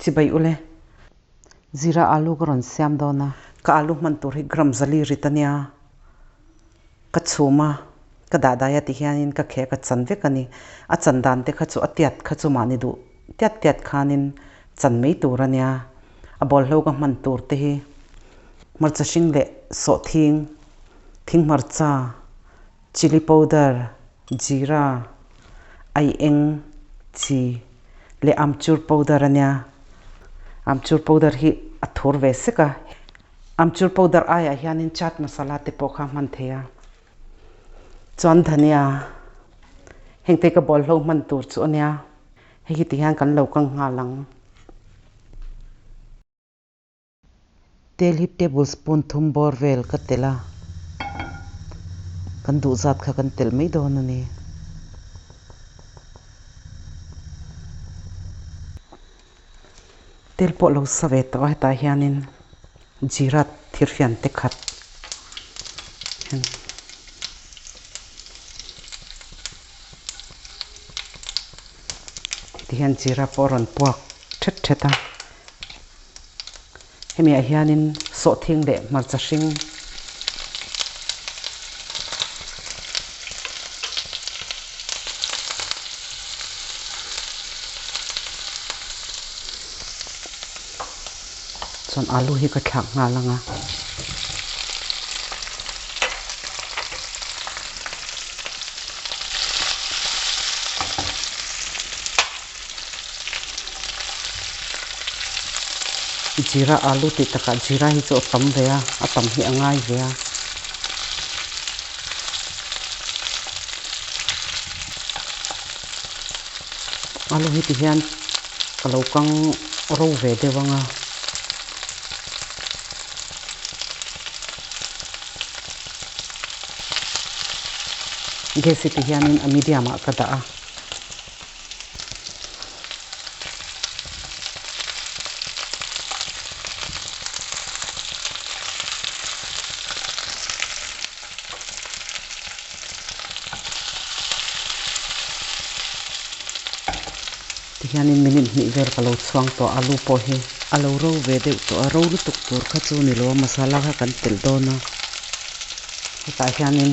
Chibai ule. Zira alu ka rawn siam dawn a. Ka alu hman tur hi gram zali rit a nia. Ka chhum a, ka dah dai a ti hianin ka khek a chan vek a ni. A chan dan te kha chu a tiat kha chu mahni duh tiat tiat khanin chan mai tur a nia. A bawlhlo ka hman tur te hi hmarcha hring leh sawhthing, thinghmarcha, chilli powder, jeera, ai eng, chi leh amchur powder a nia. Amchur powder hi a thur ve sek a. Amchur powder aiah hianin chaat masala te pawh kha hman thei a. Chuan dhania hengte ka bawlhlo hman tur chu a nia. Hei hi ti hian kan lo kang nghal ang. Tel hi table spoon thum bawr vel ka telh a, kan duh zat kha kan telh mai dawn a ni. Tel pawh lo sa ve tawh a hetah hianin jeera thirfian te khat ti hian jeera pawh a rawn puak thet thet a. Hemi ah hianin sawhthing leh hmarcha hring chuan alu hi ka thlak nghal ang a. Jeera alu tih takah jeera hi chu a tam ve a, a tam hi a ngai ve a. Alu hi ti hian ka lo kang ro ve deuh ang a. Gas hi ti hianin a medium ah ka dah a. Tihianin minute hnih vel ka lo chhuang tawh a, alu pawh hi a lo ro ve deuh tawh a, ro lutuk tur kha chu ni lo a, masala kha kan telh dawn a, hetah hianin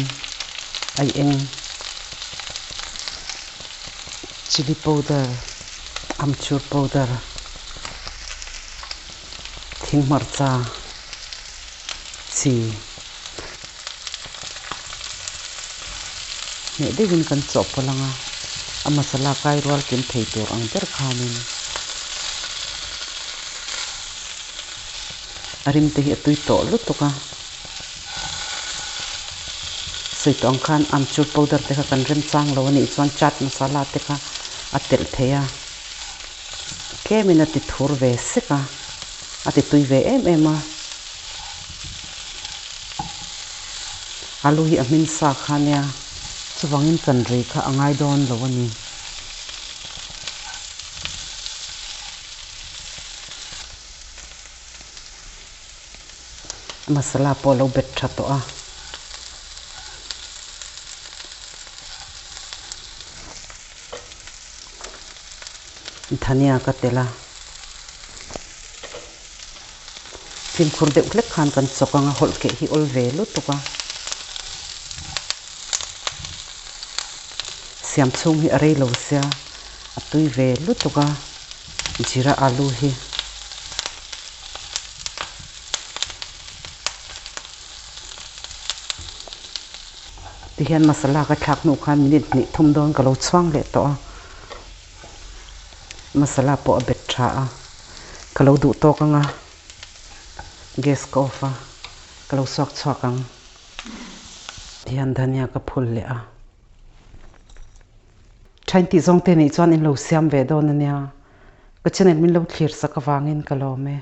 ai eng. Chilli powder, amchur powder, thing hmarcha, chi hneh deuhin kan chawhpawlh ang a, a masala kai rual kim thei tur ang ber khanin a rim te hi a tui tawh lutuk a. Sawi tawh ang khan amchur powder te kha kan rem chang lo a nih chuan chaat masala te kha a telh thei a, tlemin a ti thur ve sek a, a ti tui ve em em a. Alu hi a hmin sa kha nia, chuvangin kan rei kha a ngai dawn lo a ni. Masala pawh a lo bet tha tawh a. Dhania ka telh a. Fimkhur deuh hlek khan kan chawk ang a, hawlh keh hi awl ve lutuk a. Siam chhung hi a rei lo sia, a tui ve lutuk a, jeera alu hi. Tihian masala ka thlak hnu khan minute hnih thum dawn ka lo chhuang leh tawh a, masala pawh a bet tha a, ka lo duh tawk ang a, gas ka off a, ka lo suak chhuak ang. Tihian dhania ka phul leh a. Thain tih zawng te nih chuan in lo siam ve dawn a nia. Ka channel min lo thlir sak avangin ka lawm e.